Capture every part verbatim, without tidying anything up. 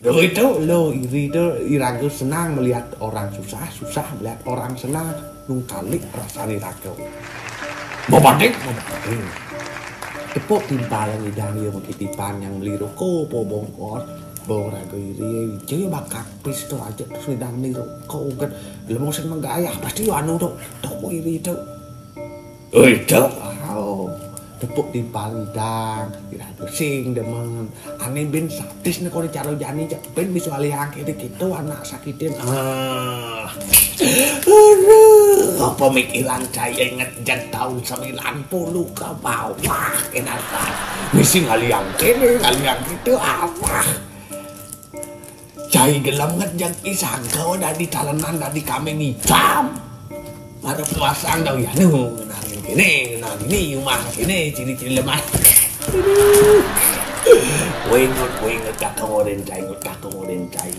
Lho itu, lho iri itu, iraga senang melihat orang susah, susah melihat orang senang. Nungkalik perasaan iraga. Mabanding, mabanding. Tepuk timpal ngidang ya, mengkitipan yang beli rokok, po bongkos, bong raga iri, ija bakak pis tu aja terus ngidang beli rokok kan. Lemo sing menggayah, pasti anu tu, tepuk iri tu. Oi, tu. Wow. Tepuk timpal ngidang, iraga sing demen. Ane bin sadis ne kone caro jani, cak bin bisa alihang kiri gitu anak sakitin. Ah. Aduh, apa mikiran saya inget jek tahun sembilan puluh ke bawah, kenapa? Misi ngaliang kene, ngaliang gitu, apa? Cai gelem nget jek isangka dadi talenan, dadi kambing hitam. Baru puasang dong ya, nu, ngenalin kene, ngenalin ini, rumah kene, ciri-ciri lemah. Aduh. Wengut, wengut, kakak ngorin cai, ngut, kakak ngorin cai.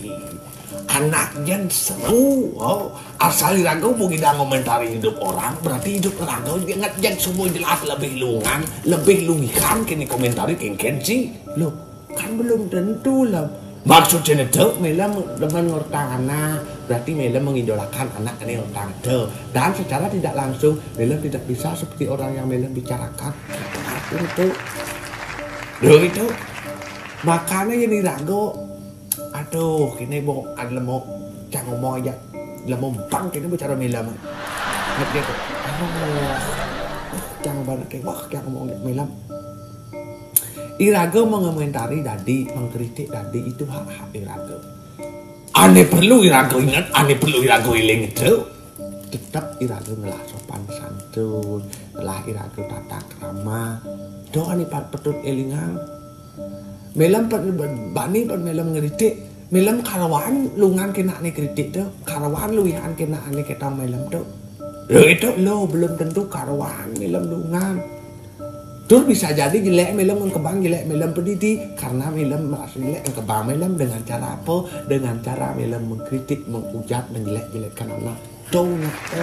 Anak jen seru, oh. Asal iraga mau ngidang ngomentari hidup orang, berarti hidup iraga inget jen semua jelas lebih lungan, lebih luihan kene komentari kengken sih. Loh, kan belum tentu lah. Maksudnya itu, Mela demen ngortang anak, berarti Mela mengidolakan anak ane ngortang itu. Dan secara tidak langsung, Mela tidak bisa seperti orang yang Mela bicarakan. Itu artinya itu. Loh itu, makanya ya iraga. Aduh, kene bo, ada lemo, cang ngomong aja. Lemo empang kene bo cara Mela mah. Ngerti tu? Aduh, cang banget ke, wah, cang ngomong aja Mela. Iraga mengomentari dadi, mengkritik dadi, itu hak-hak iraga. Ane perlu iraga inget, ane perlu iraga eling itu. Tetep iraga ngelah sopan santun, ngelah iraga tata krama. Do ane pat-, patut elingang. Mela pat bani pat Mela ngritik. Mela karuan lungan kene ane kritik tu, karuan luihan kene ane ketang Mela tu. Lo itu lo belum tentu karuan Mela lungan. Tur bisa jadi jelek Mela mengkebang jelek Mela pedidi karena Mela merasa jelek mengkebang Mela dengan cara apa? Dengan cara Mela mengkritik, menghujat, menjelek-jelekkan anak. Tu nak tu.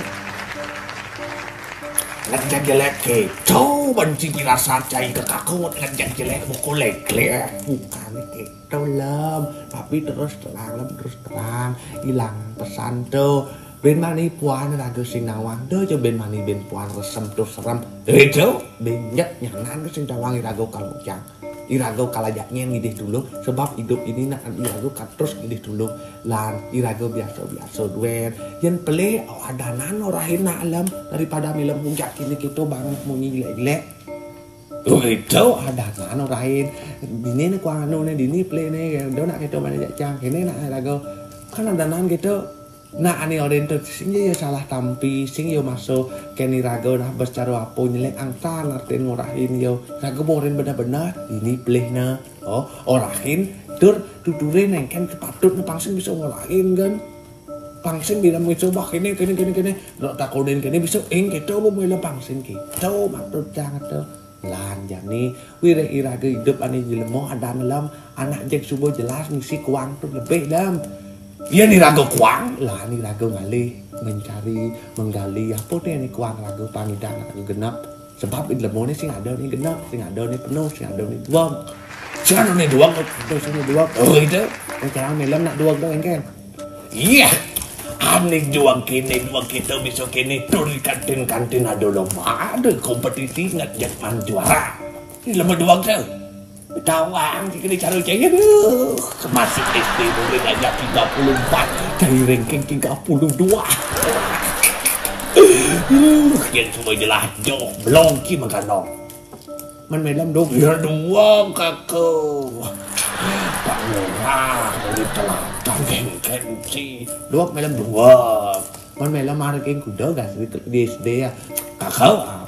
Ngejek jelek ke. Tu benci pirasat cai ke kaku ngejek jelek buku lek-lek. Bukan ke. Tu lem. Tapi terus terang, lem terus terang. Ilang pesan tu. Bin mani puan raga sing nawang. Tu je bin mani bin puan resem tu serem. Itu. Bin nyet nyanan ke sing tawang iraga kalau jang. Iraga kalaja nyen ngidih tulung, sebab idup ini nak iraga ka terus ngidih tulung. Lan iraga biasa-biasa duen. Yen pelih, oh, adanan orahin nak lem daripada milem hujat kini kita banget munyi jelek-jelek. Oh, itu adanan orahin. Dini ne kuang anu ne, dini pelih ne, do nak kita mana jak cang. Kini nak iraga. Kan adanan kita. Nah, ane orang tu sing yo salah tampi, sing yo masuk kene raga nah bes cara apa nyelek angtan artin ngorahin yo. Raga borin benar-benar, ini pelih na. Oh, orahin, tur tuture nengken kepatut na pang sing bisa ngorahin kan. Pang sing bila bisa bah kene, kene, kene, kene. Dok takonin kene bisa ing kita apa mula pang sing kita maksud jangan tu. Lan jani, wireh iraga idup ane jelema adan lem, anak jeg suba jelas ngisi kuang tu lebih lem. Yen iraga kuang, lan iraga ngalih, mencari, menggali, apa te ane kuang raga pang idan raga genep. Sebab lemone sing ada ne genep, sing ada ne penuh, sing ada ne duang. Sing ada ne duang, ada sing ne duang. Oh, itu. Sekarang melem nak duang tu engken. Iya. Ane duang kene, duang kita bisa kene tur di kantin-kantin ada lomba, ada kompetisi ngat jat man juara. Ini lomba duang tu. Tawang si kene cara cai, aduh, masih S D boleh aja tiga puluh empat, dari ranking tiga puluh dua. Aduh, yang semua jelas joh, belum ki makan dong. Man melem dong, ya dua kaka. Pak Lurah, beli teladan gengken si. Dua melem dua. Man melem ranking kuda gas di, di S D ya. Kaka.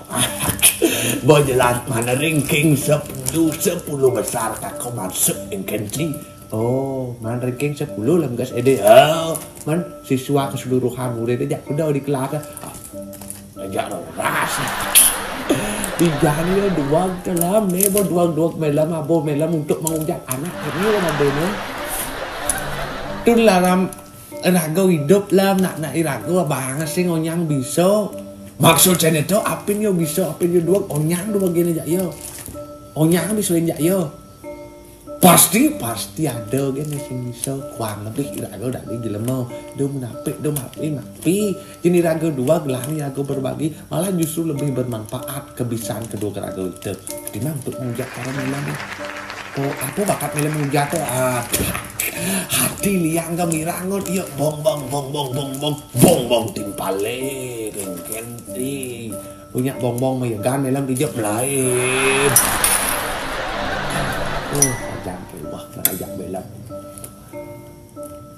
Bo jelas mana ranking sepuluh, sepuluh besar kaka masuk gengken si. Oh, man ranking sepuluh lem gas S D. Oh, man siswa keseluruhan murid aja kuda di kelas. Aja roras. Ijani ya duang dalam ne, bo duang-duang melem, abo melem untuk mengujak anak ini lah bene. Tun laram raga hidup lah, nak, nak iraga abang sing onyang bisa. Maksud saya tu, apin yo bisa, apin yo duang, onyang duang gini jak yo. Onyang bisa jak yo. Pasti, pasti ada gén sing bisa. Kurang lebih iraga dadi jelema. Do munapik, do mapi, mapi. Yen iraga dua gelah iraga berbagi, malah justru lebih bermanfaat kebisan kedua iraga itu. Ketimbang untuk ngujat para mélem. Oh, apa bakat mélem ngujat to? Ah, hati liang ka mirangut, iya, bong, bong, bong, bong, bong, bong, bong, bong, timpale, ring kenti. Punya bong, bong, mayegan mélem dijep lain. Oh, ajang kewah, ajang mélem.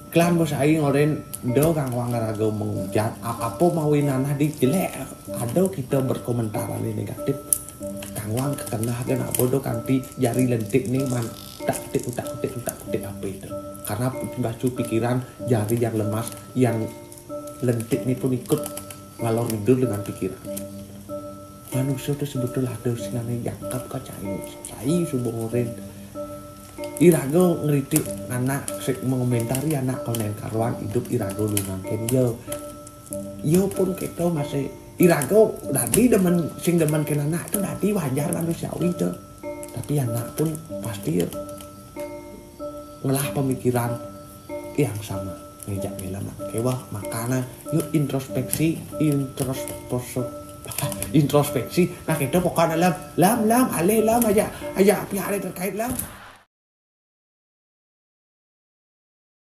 Klan bos aing oren do kang wang raga menghujat, a-, apa mawi nanah di jelek, ada kita berkomentar ini negatif. Kang wang kekenah kan apa do kanti jari lentik nih man, utak utik, utak utik, utak utik apa itu? Karena baju pikiran jari yang lemas, yang lentik nih pun ikut ngalor ngidul dengan pikiran. Manusia tuh sebetulnya ada sing ane jangkep ka cai, cai subeng oren. Iraga ngritik anak, sing mengomentari anak konen karuan hidup iraga lu mangken yo. Yo pun kita masih iraga dadi demen, sing demen kena anak tuh dadi wajar manusiawi tuh. Tapi anak pun pasti yo ngelah pemikiran yang sama. Ngejak mélem kewah makana yuk introspeksi, introspeksi, introspeksi. Nah, kita pokoknya lam, lam, lam, alih lam aja, aja api hari terkait lam.